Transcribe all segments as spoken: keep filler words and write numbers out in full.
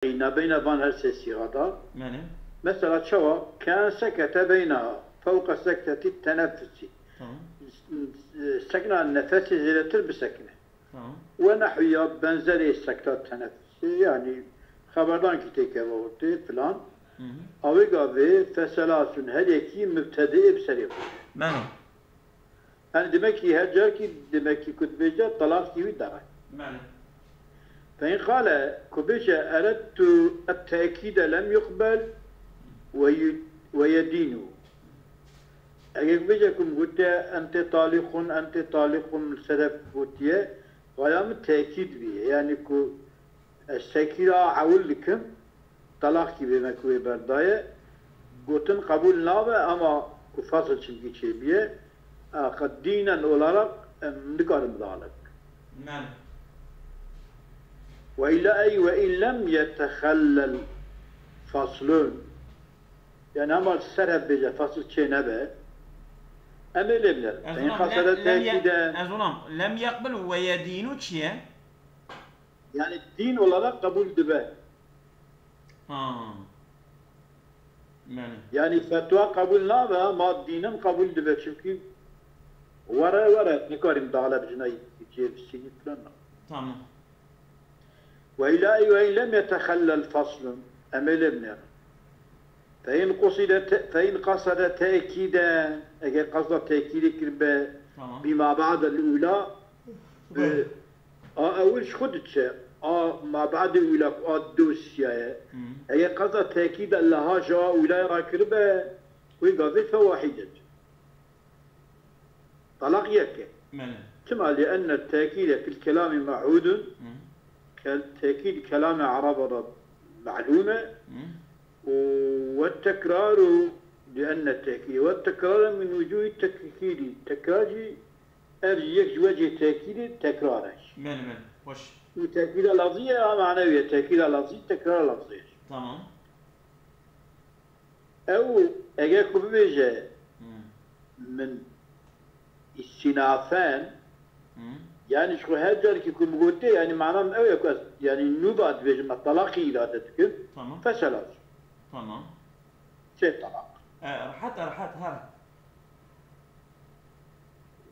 nabeyna van her sê sîxa da. Belê. Mesela çawa? Ken sekete beyna fewqa sektetî tenefusî. Tamam. Sekna nefesê zêdetir bisekine. Tamam. Ve nehwiya benzerê sekta tenefusî, yani xeberdan ki têkeve ortê filan. Hı hı. Awê gavê feselasun her yekî mübtediê bi serê xwe. Belê. Yani demek ki her car ki demek ki ku dibêje talaq ki wî dere. Belê. Fe in qale ku bêje eredtu et tekîde lem yuqbel ve yu-, ve yedînu. Eger bêje ku min gotiye entê talîqun, entê talîqun, li ser ev gotiye, vaya min tekîd bîye. Yani ku ez tekîda ewil dikim, talaq kî bê me ku wê berdaye, gotin qebûl nabe, ama ku fasl çimkî çêbiye, a, qe dînen olarak em nikarin dalek. Belê. Ve illa ey ve in lem yetexellel faslun. Yani ama ser hev bêje fasl çê nebe. Em ê lê biner. Ez Fe in ona qasede lem, lem ye-, tekîde. ez ona lem yeqbil ve yedînu çi ye? Yani din olarak kabul dibe. Ha. Belê. Yani fetwa kabul nabe ama dînin kabul dibe. Çünkü were were nikarim dale bijina cêvsînî filan. Tamam. Ve illa ey ve in lem yetexellel faslun. Em ê lê biner. Fe in quside te-, fe in qasede tekîde, eger qasda tekîdê kiribe, Tamam. bima ba'del ula, Belê. e, a ewil ji xwe diçe, a ma ba'del ula ku a dosyaye. Hı. Eger qasda tekîde liha ji a ula rakiribe, wê gavê fe wahîdet. Talaq yek e. Belê. Çima? Li enne tekîde fil kelamî mehûdun, Hı. kel-, tekîd kelamê Eraba da melûm e. Hı. Û ve tekraru, li enne tekîd, ve tekraru min wucûhî tekîdî. Tekrar jî, ev jî yek ji wecihê tekîdê tekrar e. Belê, belê. Xweş. Û tekîda lafzî ye, a manewî ye. Tekîda lafzî, tekrar lafzî ye. Tamam. Ew, eger ku bibêje, Hı. min îstînafen, Hı. yani ji xwe her carekî ku min gotiye, yani mana min ew ye ku ez, yani nû va dibêjim, ez talaqî îrade dikim, Tamam. feselas. Tamam. Sê talaq. E, rehet, rehet, her.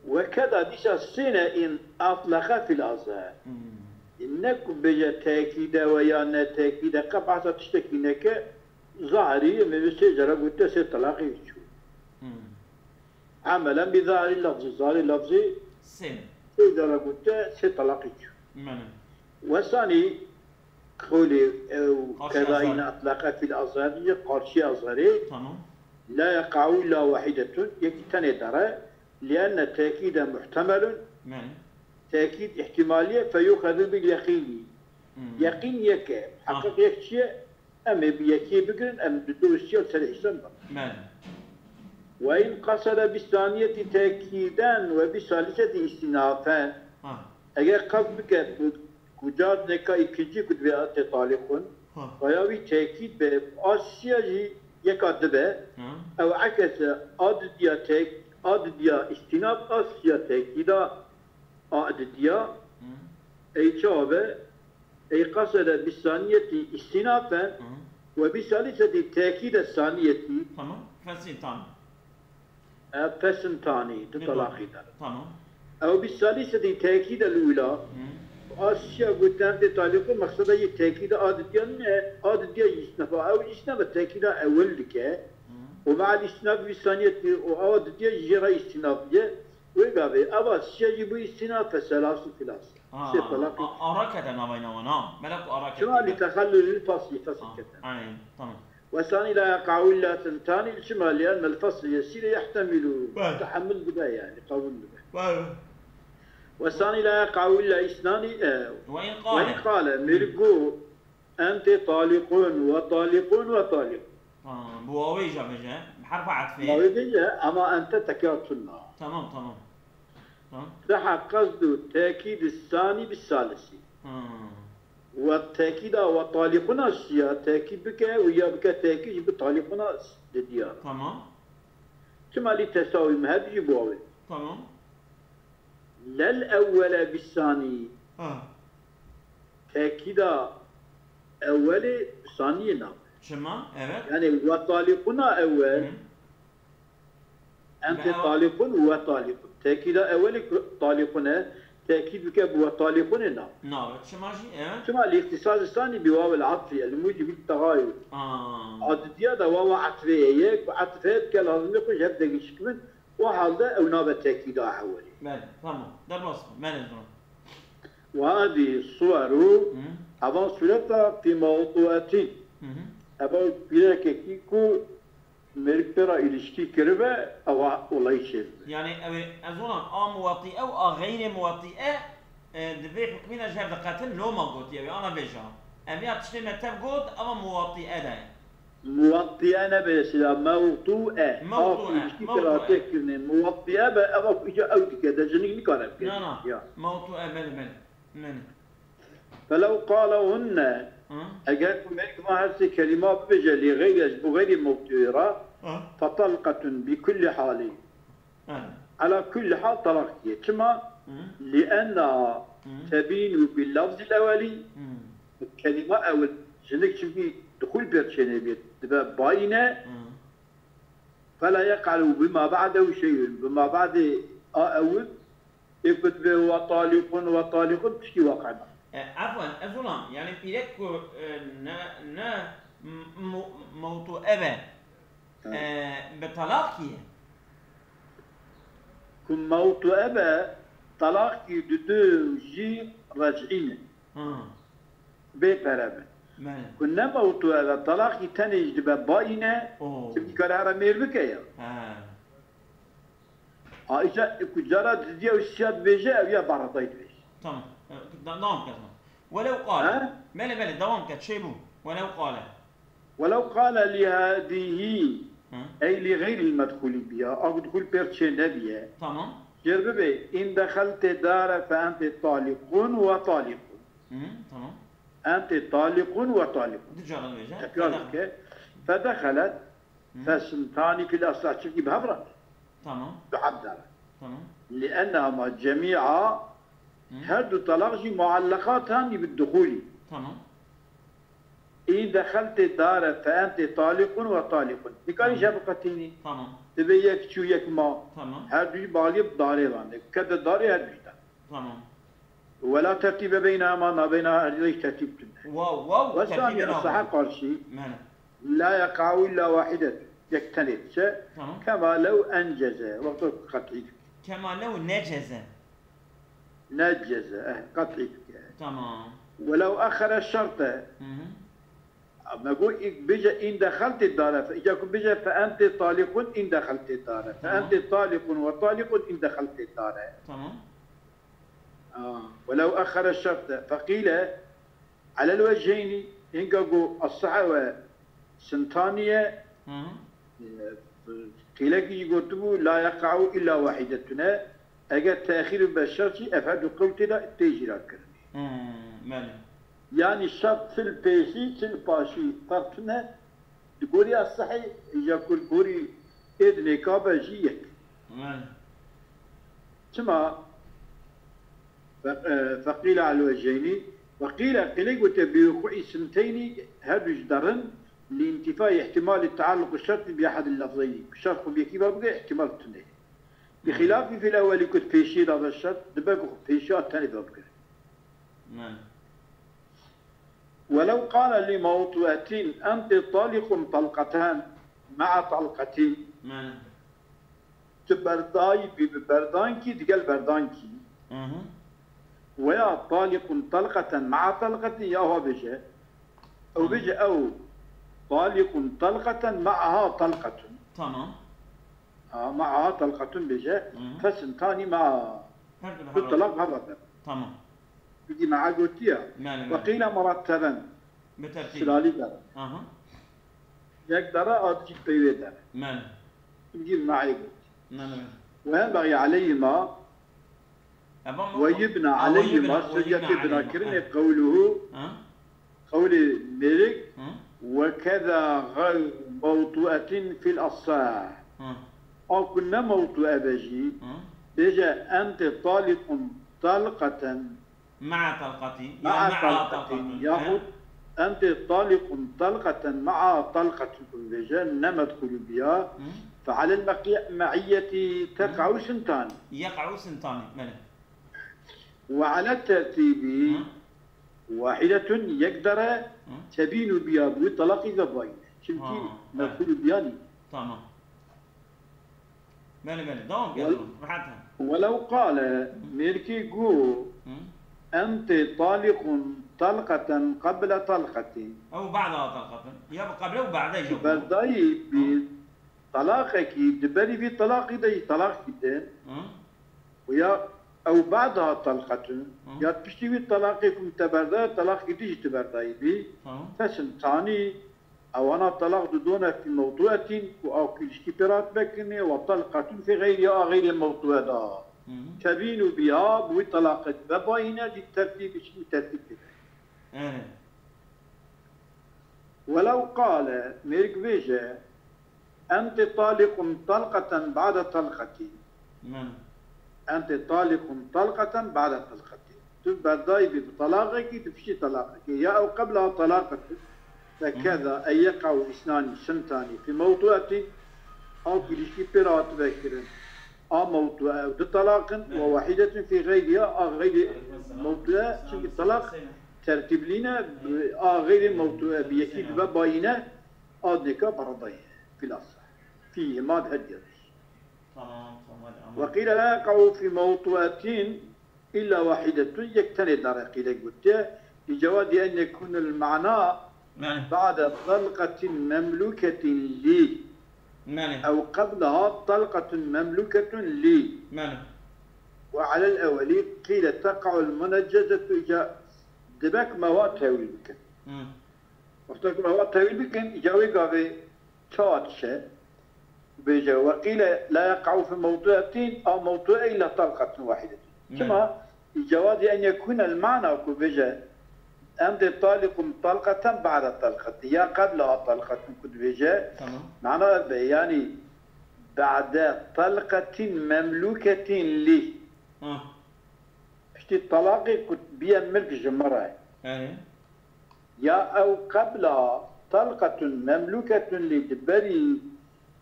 Wekeda dîsa sêne in atleqe fil azhar. Hmm. Ne ku bêje tekîde we ya ne tekîde, qe behsa tiştekî neke, zahirî, em ê sê cara gotiye sê talaqî çû. Hmm. Amelen bi zahirî lafzî, zahirî lafzî Sê. sê cara gotiye sê talaqî çû. Mene. Wesanî qewlê ew Qarşî qeda azhar. in atleqe fil azhar, ye qarşî azharê. Tamam. La yeqa'u illa wahidetun, yekî tenê dere, lienne tekîde muhtemelun, Mene. tekîd îhtimaliye, feyuxedu bil yeqînî. Hmm. Yeqîn yek e, Ah. heqîq yek çi ye? Em ê bi yekê bigirin, em di dosya ser hîsan bin. Mene. Ve in qasede bi saniyetî tekîden ve bi salisetî îstînafen. Ha. Eger qasd bike ku, ku car neka îkincî ku divê ate talîqun, Ha. vaya wî tekîd be, a siya jî yeka dibe, Ha. ew ekese a didiya tek-, a didiya îstînaf, a siya tekîda a didiya, Hı. ey çawa be, ey qasede bi saniyetî îstînafen Hı. ve bi salisetî tekîde saniyetî. Tamam. Fesin tan. E, pesin tanî, di Bi talaqî de. Tamam. Ew bi salisetî tekîde li wila. Hı. A siya gotin tê talîqu, meqseda yê tekîde a didiya ne, a didiya îstînafa. Ew îstînafa tekîda ewil dike. Hı. Û me'el îstînaf bi saniyetî û a didiya jê re îstînaf diye. Wê gavê, eva siya jî bû îstînaf, feselasu filas. Ha, Sê talaqî. a-, ara kete navayna wan, ha. Belek ku ara kete. Çima li texellul fil fasli, fasl Ha, kete. aynen, tamam. Ve sani la yeqa'u illa sentani, çima li enne l fasl yesîre yehtemilu. Belê. Tehemmül dibe yani, qebûl dibe. Belê. Ve sani la yeqa'u illa îsnani, e, Ve in ve qale. in qale, mêrik got, ente talîqun ve talîqun ve talîqun. Ha, bu wawê jî bêje, bi herfa etfê. Wawê bêje, ama ente tekrar tunna. Tamam, tamam. Tamam. Seha qasdu tekîdi sani bi salisi. Hmm. Ve tekîda ve talîquna siya tekîd bike û ya bike tekîd jî bi talîquna didiya. Tamam. Çima li tesawî meheb jî bû wê. Tamam. Lel ewwele bi sani. Ha. Tekîda ewelê saniyê nabe. Çima? Evet. Yani ve talikuna ewel, Hı. ente Ve- talikun ve talikun. Tekîda ewelê ku talikun e, tekîd bike bi ve talikunê nabe. Nabe. Çima jî? Evet. Çima li îxtisas sanî bi wawil atfî, el mucibî tagayur. Aa. Adidiya da wawa atfê ye, ku atf heye bike lazimê xwe ji hev de gişik bin, o halde ew nabe tekîda ewelê. Belê, tamam. Derbas bû. Belê, zor. Ve hadî suweru, Hı. evan sureta fî mewduetin. Hı hı. Eva pîrekekî ku mêrik pê re îlişkî kiribe, ewa olayî çêdibe. Yani ew ê, ez ona a muwatîe û a xeyrê muwatîe, e, di vê hukmî de ji hev diqetin, loma gotiye wê, ana vêja. Ev ya tiştê me tev got, eva muwatîe de ye. Muwatîe nebe sila, mewtûe. Mewtûe, A pîşkî mewtûe. Qirate kirine. Muwatîe be, eva ku îca ew dike, de jinik nikare bike. Na, na. Ya. Mewtûe, belê, belê. Belê. Felew qalehunne, Hı. Eger ku mêrik van her sê kelîma bibêje lê xeyrê ji bo xeyrê mewtûê re, Hı. fetalqetun bi kulli halî. Hı. Ela kulli hal talaq diye. Çima? Hı. Li enna Hı. tebînu bil lafzil ewelî. Hı. Kelîma ewil jinik çimkî dixul pêr çênê bê, dibe bayîne. Hı. Fela yeqa'u bima ba'dehu şey'un. Bima ba'dê a ewil ê ku dibe ve talikun ve talikun pişkî waqe nabe. E, efwen, ez olam, yani pîrek ku, e, ne, ne, m-, mu-, mewtûe be, e, bi talaq ye. Ku mewtûe be, talaqî dudu jî rec'î ne. Hı. Bê pere be. Belê. Ku ne mewtûe be, talaqî tenê jî dibe bayîne, Oo. çimkî kare here mêr bike ya. He. Ha, îca ku cara didiya û siya dibêje, ev ya baradayî dibêje. Tamam. E, da-, devam ke. Welew qale. Ha? Belê, belê, devam ke. Çê bû. Welew qale. Welew qale li hadîhî, Hı. ey li xeyrîl medxûlî biya, a ku dixul pêr çê nebiye. Tamam. Jêr bibe, in dexeltê dare fe ente talikun ve talikun. Hı, tamam. Ente talikun ve talikun. Du cara dibêje. Tekrar bike. Fedexelet, Hı. fesintanî fil eslah, çimkî bi hev re. Tamam. Bi hev de re. Tamam. Li ennehuma cemî'a, Hı. her du talaq jî muallaqatan bi dixulî. Tamam. În dexeltê dare fe ente talikun ve talikun. Nikarî Tamam. Şefqetînî. Tamam. Dibe yek çû yek ma. Tamam. Her du jî baliyê bi darê rande. Kete darê her du jî de. Tamam. Wela tertîbe beynehuma, nabeyna her du jî tertîb tune. Wow, wow. Ve sanî esaha qarşî. Mene. La yeqa'u illa wahidetun. Yek tenê diçe. Tamam. Kema lew enceze. Wexto qet'î dike. Kema lew neceze. Neceze. Eh, qet'î dike. Tamam. Welew exere şerte. Hı hı. Me got, îk bêje in dexeltê dare. Îca ku bêje fe ente talikun in dexeltê dare. Fe Tamam. Ente talikun ve talikun in dexeltê dare. Tamam. Ah, welew exere şerte. Feqîle, alel weceyni, hinga ku esaha we sintaniye, Hı hı. e, qîlekî jî gotibû, la yeqa'u illa wahidetune, eger tehîr be şert jî, ev her du qewl tê de tê jîra kirinê. Hmm, belê. Yanî şert fil pêşî, fil paşî ferq tune, di gorî esahî, ya ku li gorî êd nêka be jî yek. Belê. Çima? Fe-, e, feqîle al weceyni, ve qîle, qîlê gote bi wuqu'i sinteynî, her du ji derin, li intîfayî ihtimali taalluqi şertî bi ehadil lafzeyni. Şert xwe bi yekî ve bike, ihtimal tune. Bi xilafî fil ewelî ku di pêşiyê de be şert, dibe ku pêşiya tenê ve bike. Belê. Welew qale li mewtuetin ente taliqun talqeten ma'a talqetin. Belê. Tu berdayî bî bi berdankî digel berdankî. Hı hı. Veya taliqun talqeten ma'a talqetin ya ha bêje. Ew Tamam. Bêje ew taliqun talqeten ma'aha talqetun. Tamam. Ha, ma'aha talqetun bêje. Hı hı. Fesintanî ma'a. Her du Du hal. talaq hava ber. Tamam. Bidî ma'a gotiya. Belê, Ve belê. qîle muratteben. Bi tertîb. Silalî ber. Aha. Yek dere, a dijî peyvê dere. Belê. Bidî ma'ê got. Belê, belê. Ve hem bexî aleyhima. Evan Ve yibna Ha, ve aleyhima, yibna, ve siriyetê yibna bina aleyhima. kirinê Ha. Qewluhu, Ha. Qewlê mêrik, Ha. Ve keza xeyr mewtuetin fil esah. Ha. A ku ne mewtue be jî, Ha. Bêje ente taliqun talqeten Ma'a talqati. ma'a Ya talqetin. Yahut أنت طالق طلقة مع طلقة ku bêje, ne medxûlû biya, Hı. فعلى المقي-، المعية تقع سنتان. يقع سنتان، بلى. وعلى الترتيب Hı. واحدة yek dere Hı. تبين biya, bi wî telaqî vebayîne. Çimkî Ha, medxûlû biya nî. Tamam. Belê, belê. Dewam ke, Wel-, dewam. Rehat he. ولو قال, Hı. mêrikê got, Hı. أنت طالق طلقة قبل طلقة. Ew بعدها طلقة. Ya bi qeble û ba'de jî bû. Berdayî bi Hı. telaqekî, di berî vî telaqî de jî telaqekî din. Hı. Û ya ew بعدها طلقة. Hı. Ya piştî wî telaqê ku min te berdaye, telaqekî din jî tu berdayî bî. Hı. Fesntanî, Ewana telaq didone fî mewduetîn ku ew ku îlişkî pê re hatibekirine, we telqetun fî xeyrî a xeyrê mewdue de. Hı hı. Tebînû bîha, bi wî telaqê vebayîne, lî tertîb, îlişkî tertîb bide. Evet. Welew qale, mêrik bêje, Ente taliqun talqeten ba'de talqetî. Min. Ente taliqun talqeten ba'de talqetî. Tu berdayî bî bi talaqekî, tu piştî talaqekî. Ya ew qebla talaqetî. Fekeza ey yeqa'u isnanî sintanî fî mewduetî. Ew ku îlişkî pê re hatibe kirin. A mewdue ew du talaq in, we wahîdetun fî xeyriha, a xeyrê mewdue, çimkî talaq tertîblî ne, a xeyrê mewdue bi yekî dibe bayîne. Adneka beredayê. Fîl asah. Fîhima di her diya de. Tamam, tamam, hadi anladım. Ve qîle la yeqa'u fî mewtuetin illa wahidetun, yek tenê dare qîle gotiye. Li cewazî en yekûnel mana Yani. ba'de talqetin memluketin lî. Yani. Ew qebleha talqetun memluketun lî. Yani. Ve alel ewelî qîle teqa'ul muneccezetu, îca dibek me wa tewîl bikin. Hı. Wexta ku me wa tewîl bikin, îca wê gavê çawa dişe? Bêje, we qîle la yeqa'u fi mewdu'etin, a mewdu'e illa talqatun wahidetun. Hı. Çima? Î cewazî en yekûne el mana ku bêje, em dê taliqun talqeten ba'de talqetin, ya qebleha talqetun ku dibêje, Tamam. mana ev be, yanî ba'de talqetin memluketin lî. Hı. Piştî talaqê ku biye milk ji min re. Yani. Ya ew qebla talqetun memluketun lî, di berî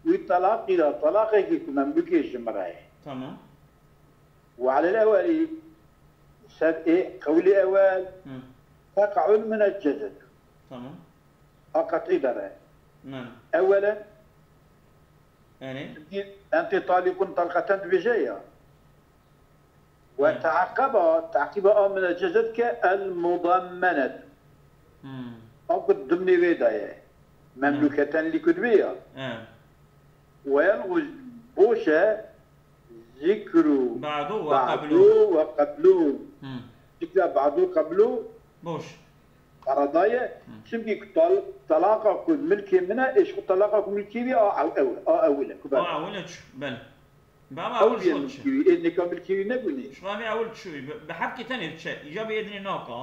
wî talaqî de talaqekî ku memlukê ji min re ye. Tamam. Ve alel ewelî, ser ê qewlê ewel, Hı. teqa'ul muneccezetu. Tamam. A qet'î dere. Hı. Ewelen, Yani. Çünkü ente taliqun talqeten dibêje ya. Ve Hı. te'aqeba, te'qiba a muneccezetu ke el mudammenet. Hmm. A ku dimnê wê de ye. Memluketen lî ku dibê ya. Hı. Ve yelğu boş e zikru Ba'du ve ba'du qeblu. ve qeblu. Hı. Zikra ba'du qeblu Boş. Arada ye. Hı. Çimkî ku tal-, talaqa ku milkê min e, êşqû talaqa ku milkê wî a ew, ew, a ewil e, ku ber. A ewil e çi? Belê. Baba Ew ewil diye şol çi? milkê wî, ê nêka milkê wî nebûne. Şuan ewil çi? Bi, bi hevkî tenê çi? Îca bi êdinê naka.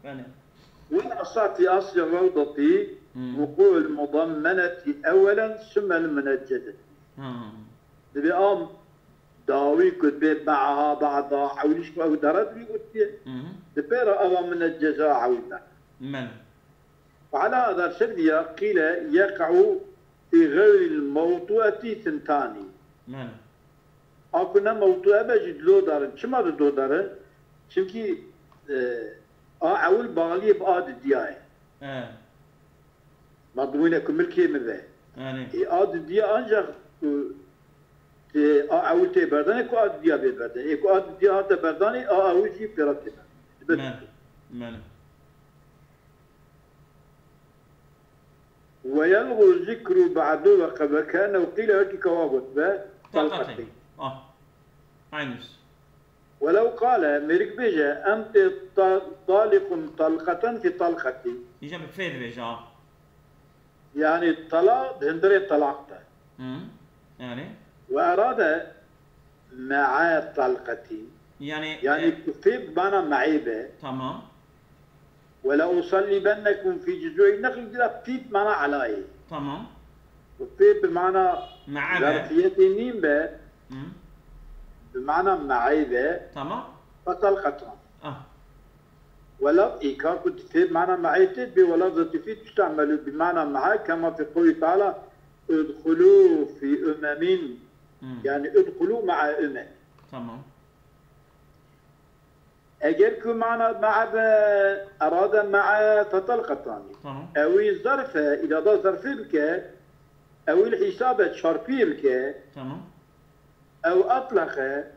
Belê. Win asati asli rewdatî, Hı. wuqû'ul mudammenetî ewelen sumel muneccedetî. Hı. Dibê am Dawî ku dibê ba'ha, ba'da, ewlîş ku ew dere dibî gotiye. Hı hı. Di pê re ewa min e ceza ewî me. Men. Ve ala hada ser diya qîle yeqa'u fî xeyril mewtu'etî sintanî. Men. A ku ne mewtu'e be jî di lo darin. Çima di do darin? Çimkî, e, a ewil bağliyê bi a didiya ye. He. Madimûne ku milkê min be. Yani. Ê a didiya ancak ku tê a ewil tê berdanê ku a didiya bê berdanê. Ê ku a didiya hate berdanê, a ewil jî pêra tê berdanê. Dibe Men. Men. Ve yelğu zikru ba'du ve qebe kene qîle wekî ka wa got be. Talqetî. Talqetî. Ah. Aynısı. Welew qale, mêrik bêje, ente ta-, taliqun talqeten fî talqetî. Îca bi fê dibêje, ha. Yani tala-, di hundirê talaq de. Hı. Yani? Ve erade me'e talqetî. Yani, Yani e, ku fê bi mana me'ê be. Tamam. Ve le usallibennekum fî cizû'in nexl, dira fî bi mana elayê. Tamam. Û fê bi mana Me'e be. zerfiyetê nîn be, Hı. bi mana me'ê be, Tamam. fetalqetan. Ah. Welafzî ka ku difê mana me'ê tê, bê welafza difî tusta'melu bi mana me'a kema fi qewlî teala udxulû fi umemin. Hmm. Yani udxulû me'a umemin. Tamam. Eger ku mana me'a be, erade me'a fetalqetani. Tamam. Ewî zerf e, îrada zerfê bike, ewî hîsab e, çarpiyê bike. Tamam. Ew etleqe,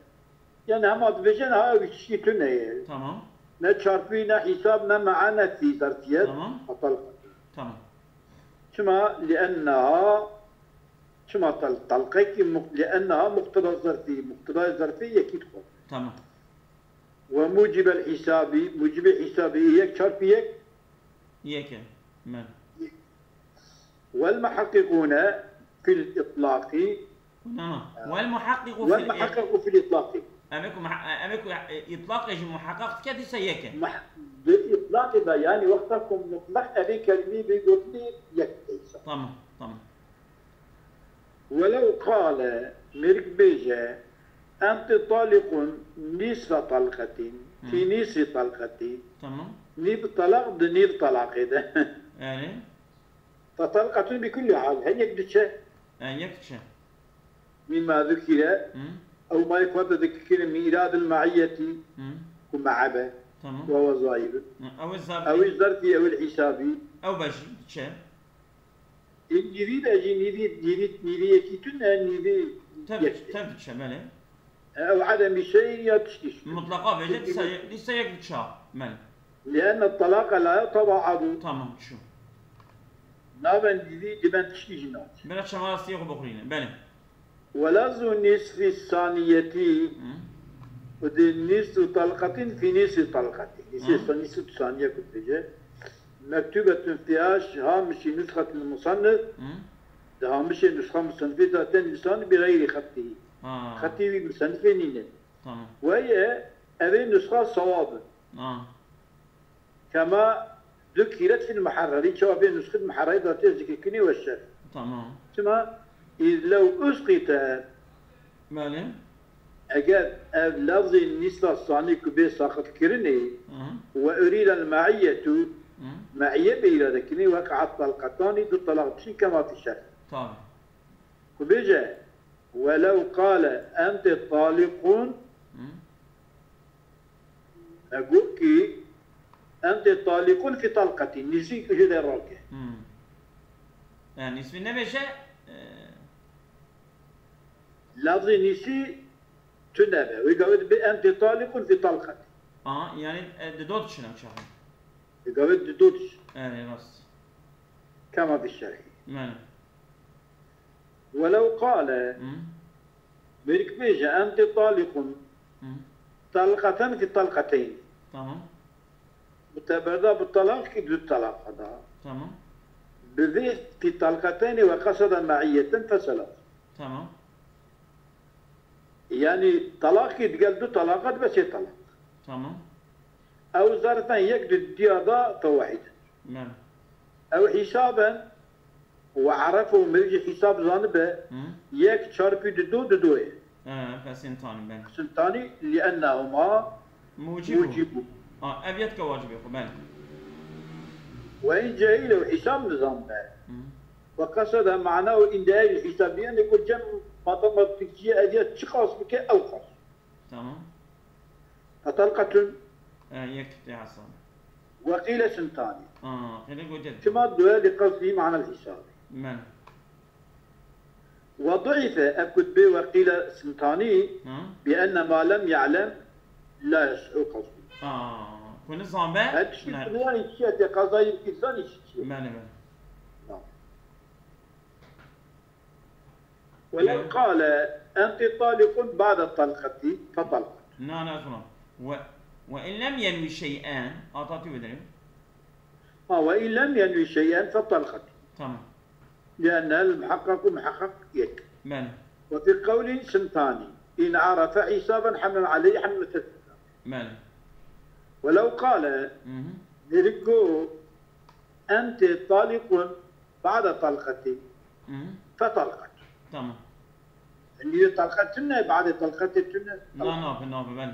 yani hema dibêje niha ew tiştî tune ye. Tamam. Ne çarpî, ne hîsab, ne me'a, ne fî zerfiyet. Tamam. Fetalqetani. Tamam. Çima? Li'enneha, çima tal-, talqekî muq-, li'enneha muqteda zerfî, muqtedayê zerfî yekî dixwe. Tamam. Ve mucibel hîsabî, mucibê hîsabî yek çarpî yek. Yek e. Mel. Vel muhakkikûne fil itlaqî. Tamam. Vel muhakkiku fil itlaqî. Vel muhakkiku fil itlaqî. Em ê ku muha-, em ê ku, e, itlaqê jî muhakkak dike, dîsa yek e. Muh-, di itlaqê de, yani wexta ku mutlaq evê kelimeyê bê gotinê yek e dîsa. Tamam, tamam. Welew qale, mêrik bêje, ente taliqun nîsfe talqetîn, fî nîsî talqetî. Tamam. Nîv talaq di nîv talaqê de. Yani? Fetalqetun bi kulli hal, her yek diçe. Yani yek diçe. Mîma zukire, ew mayê ku hate dikikine mîradil me'iyetî, ku me'e be. Tamam. Ve wezayibin. Ew ê zerfî. Ew ê zerfî, ew ê hîsabî. Ew be jî diçe. Ê nîvî be jî nîvî, nîvî, nîvî yekî tune, nîvî tev, yek. Tev diçe, belê. Ew edemî şey ya tiştî. Mutlaqa bêje, dîsa, dîsa yek diçe, belê. Li'enne talaka la yeteba'adu. Tamam, çû. Nabe nîvî diben tiştî jî naçe. Bira çema rastiyê xwe bixurîne, belê. Welafzu nîsfî saniyetî. Hı. Û di nîsfî talqetîn fî nîsfî talqetî. Nîsfî, hı, sa-, nîsfî saniye ku dibêje. Mektûbetun fî haş-, hamişî nusxetil musannif. Hı. Di hamişê nusxa musannifê de tên nivîsanî bi xeyrî xetî. Ha. Xetî wî musannifê nîne. Tamam. Weye, ev ê nusxa sewab e. Ha. Kema zukîret fil muharrerî, çawa vê nusxê di muharrerê de tê zikirkirinê we şer. Tamam. Çima? Îz lew usqite. Belê. Eger ev lefzê nîsfa sanî ku bê saqitkirinê, hı, we urîdel me'iyetu, hı, me'iye bê îradekirinê, weqe'et talqetanî, du talaq diçin kema fî şer. Tabii. Ku bêje, welew qale ente taliqun, hı, me got ki ente taliqun fi talqetî, nîsî jê de rake. Hı. Yani nîsî nebêje, e, lafzê nîsî tune be. Wê gavê dibe ente taliqun fi talqetî. Aha, yani, e, di do diçin ew çaxê. Wê gavê di do diçin. Erê, rast. Kema fi şerhî. Belê. Welew qale, hı, mêrik bêje, ente taliqun, hı, talqeten fi talqeteyn. Tamam. Bi te berda bi talaq ki du talaqa da. Tamam. Bi vê fi talqeteynê we qeseda me'iyeten feselat. Tamam. Yani talaq ki digel du talaqa dibe sê talaq. Tamam. Ew zerfen yek di diya da fewahîd. Belê. Ew hîsab e, we erefe û mirî jî hîsab zanibe, hı, yek çarpî du du, du ye. He, pes sintani, belê. Sintani, li'ennehuma mucibû. Mucibû. Ha, ev yek dike wacibê xwe, belê. We in cehîl ew hîsab nizanibe. Hı. We qesede mana û îndeyayî hîsabiyê, yani ku cem matematikçiyê ev yek çiqas bike ew qas. Tamam. Fetalqetun. E, yek tê hesabê. Ve qîle sintanî. Aa, qîle goce. Çima duye li qesdî manel hîsabî. Men. Ve du'ife, ev ku dibê ve qîle sintanî, ha, bi enne ma lem ya'lem la yes'u qesdî. Aa, ku nizan be? Her tiştî ne. Ku niyanî çi ye, tê qezayî bikî, zanî çi ye. Belê, belê. Tamam. ولو قال أنت طالق بعد الطلقة فطلقة. Na, na, xuna. Ve, ve in lem yenwi şey'en, ata tu bidirim. Ha, وإن لم ينو شيئا فطلقة. Tamam. لأن المحقق محقق yek. Belê. وفي قول سنتان. إن عرف حسابا حملا عليه حمل التثبيت. Belê. ولو قال، mhm, mêrik got, أنت طالق بعد طلقة، mhm, فطلقة. Tamam. Nîvê talqet tune, badê talqetê tune. Na, nabe, nabe, belê.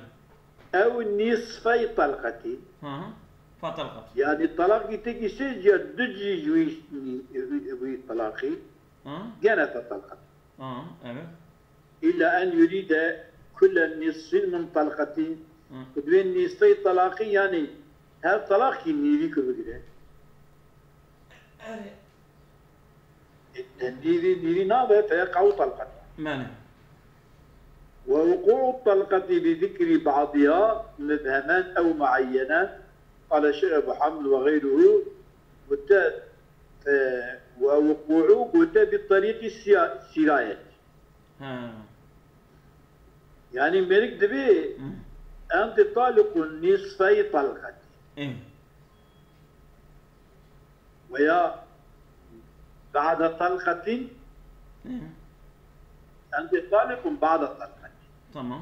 Ew nîsfey talqetî. Hı hı. Fa talqat. Yani talaqî tekî sê ciya du cî ji wî, wî, wî talaqî Ha? gene fa talqat. Ha, evet. إلا أن يريد كل نصف من طلقة. Hı. Ku divê nîsfey talaqî yani her talaqî nîvî ku bigire. Evet. E, nîvî, nîvî nabe, فيقع طلقة. Mane. ووقوع الطلقة بذكر بعضها مبهما أو معينا. قال الشيخ أبو حامد وغيره. Gote, e, ووقوع gote بطريق السيا-، السراية. Ha. Yani mêrik dibê Hı. أنت طالق نصفي طلقة. E. Veya بعد طلقة. E. أنت طالق بعد طلقة. Tamam.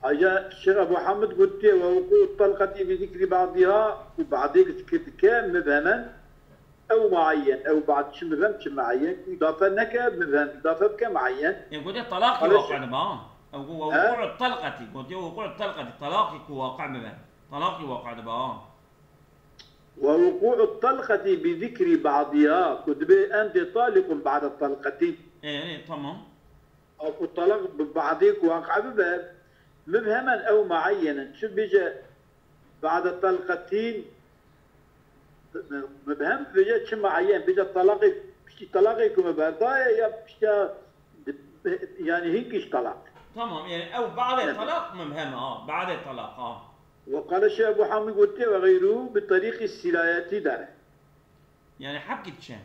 Aja Şêx Ebu Hamid gotiye, ووقوع الطلقة بذكر بعضها, ku badê dike, dike, mibhemen, ew muayyen, ew bad çi mibhem, çi muayyen, ku îdafe neke mibhem, îdafe bike muayyen. E, gotiye talaqî Qala waqe dibe, ha. Ew got, He? ووقوع الطلقة, gotiye ووقوع الطلقة, talaqî ku waqe bibe. Talaqî waqe dibe, ha. ووقوع الطلقة بذكر بعضها, ku dibê أنت طالق بعد طلقة. E, e, tamam. Ew ku talaq bi badê ku waqe bibe, mibhemen ew muayyenen. Çi bêje بعد طلقة, mibhem bêje çi muayyen, bêje talaqê, piştî talaqê ku me berdaye ya piştî, yani hîn kî ji talaq. Tamam, yani ew badê Evet. talaq mibhem, ha, badê talaq, ha. وقال الشيخ أبو حامد gotiye وغيره بطريق السراية dere. Yani hepkî diçe.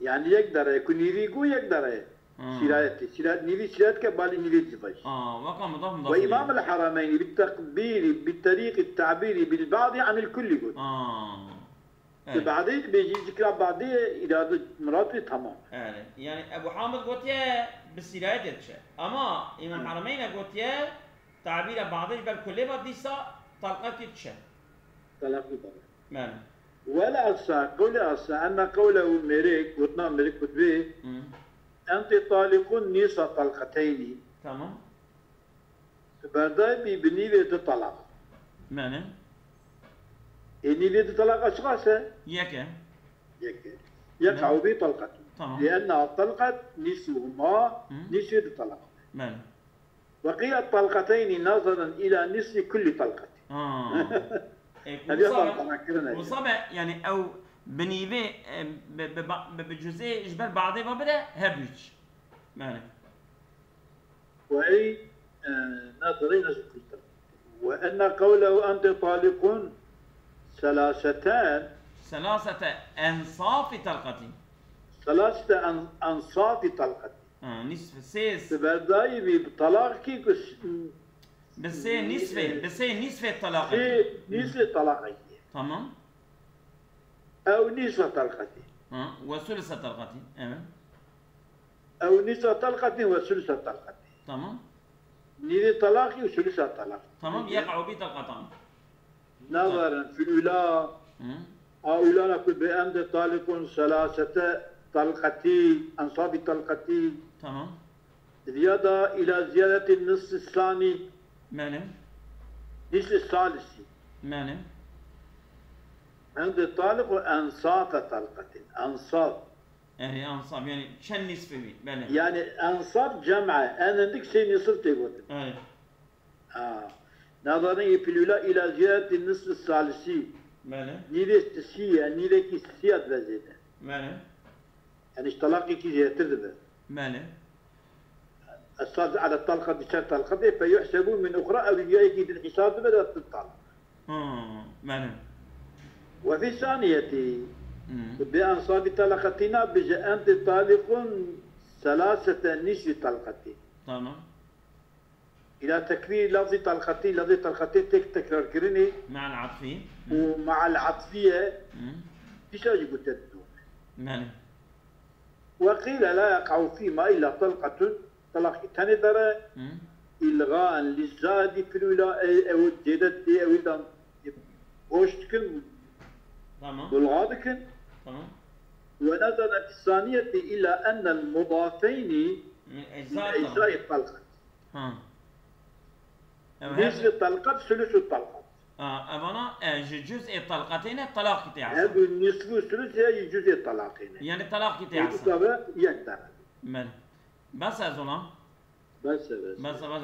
Yani yek dere, ku nîvî gu yek dere. Ha. Sîrayetê. Sîrayet, nîvî sîrayet ke balî nîvê dî vajî. Ha, weka mudaf, mudaf Ve ileyh. İmam el-Harameyn bi tekbîrî, bi terîqî tabîrî bil ba'dî anil kullî got. Ha. Bi Evet. ba'dî dibêjî zikra ba'dî îrade murat wê tamam. Evet. Yani Ebu Hamid gotiye bi sîrayetê diçe. Ama İmam Hı. Harameyn gotiye tabîra ba'dî ji ber kullê ve dîsa talqekî diçe. Talaqî ba'dî. Belê. Wela asa, qewlê asa, enne qewlehu mêrik, gotina mêrik ku dibê, Hı. Enti talikun nîsa talqeteynî. Tamam. Tu berdayî bî bi nîvê du talaq. Belê. Ê nîvê du talaqa çiqas e? Yek e. Yek e. Belê. Yeqa'u bî talqetun. Tamam. Lienna talqet nîsuhuma, Hı. nîsê du talaq. Belê. Ve qîla talqeteyni nazaran îla nisfî kullî talqetî. Ha. E, Hediya wisa be, talqana kirine wisa ya. be, yani ew bi nîvê, e, bi, bi, bi, bi cüzê ji ber badê ve bide her du hiç. Yani. Ve ey, e, nazaran îla nisfî kullî talqetî. Ve enne qewlehu ente talikun selaseten. Selasete ensafî talqetî. Selasete en-, ensafî talqetî. Ha, nisf, sê. Tu berdayî bî bi talaqekî ku s-, Bi sê nisfê, bi sê nisfê talaqekî. Sê nisfê talaqekî. Tamam. Ew nîsa talqetî. Ha, ve sulusa talqetî. Evet. Ew nîsa talqetî ve sulusa talqetî. Tamam. Nîvê talaqî û sulusa talaqî. Tamam, yeqa'u bî talqetan. Nazaran fil ula, Hı. a ulana ku bi em de talikun selasete talqetî, ensafî talqetî. Tamam. Ziyada ila ziyadeti nisfi sani. Mene. Nisfi salisi. Mene. Em de taliku ensafe talqetin. Ensaf. Ey, ensaf, yani çend nisfi mi? Belê. Yani ensaf cem'e. En endik sê nisf tê gotin. Evet. Ha. Nazarin yê pilûla îla ziyadetî nisfi salisî. Belê. Nîvê sisî ye, nîvekî sisiya dibe zêde. Belê. Yani ji talaqekî zêdetir dibe. Belê. Esas ala talqa bi çar talqa be, fe yuhsebu min uxra ew yekî din hesab dibe de tu talaq. Ha, belê. Ve fî saniyetî. Hmm. Bi ensabi talaqetîna bije ente taliqun selasete nisfi talqetî. Tamam. Îla tekrîr lafzî talqetî, lafzê talqetî tek tekrar kirinê. Me'al atfî. Û me'al atfiye. Hı. Dîsa jî gote didome. Belê. Ve qîle la yeqa'u fî ma îla talqetun, talaqî tenê dere. Hı. Îlgaen li zadi fil ula, ey, ew zêde dê ew îldan boş dikin. Tamam. Bulğa dikin. Tamam. Ve nezere fî saniyetî îla ennel mudafeyni Min ecza min eczai talqet. Ha. Ew her Nisfi talqat, sulusu talqat. A, evana e, ji cüz'ê telqetê ne telaqî tê Ev hesab. Nisf û Sulusiya ji cüz'ê telaqê ne. Yani telaqî tê Ê hesab. Dikeve yek dere. Belê. Bes ez ona. Bes e bes. Bes e bes.